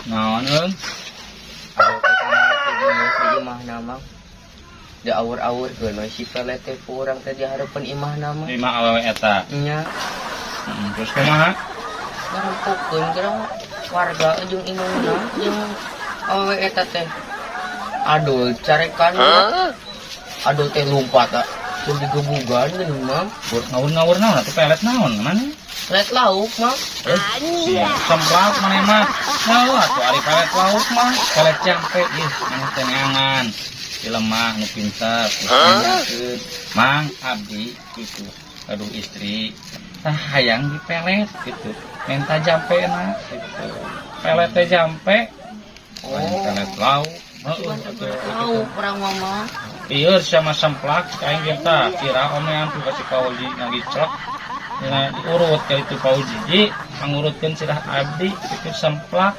Naon, Eung? Aduh, teh kamari teh geus di imahna, Mang. Diawur-awurkeun we si pelet teh ku urang teh di hareupeun imahna mah. Imah awewe eta? Nya. Terus kumaha? Ngarempokeun geura warga jeung indungna jeung awewe eta teh. Aduh, carekan. Aduh, teh lompat ah. Terus digebugan geuning, Mang. Ngawur-ngawur naon atuh, pelet naon mana? Pelet lauk, Mang. Eh, semplak maneh mah. Naon atuh ari pelet lauk mah? Pelet jampe ih maneh teh neangan. Jelema nu pinter terus nanyakeun, "Mang, abdi gitu aduh istri tah hayang dipelet gitu, minta jampena gitu." Pelet teh jampe. Oh, pelet lauk. Heeh, Cuman atuh pelet gitu. Lauk urang mah, Mang. Iya, sama semplak aing ge tah kira omean tuh kasih Pauji ngagiclek. Nah, diurut kali itu Pauji. Ji, mangurutkeun sirah abdi itu semplak.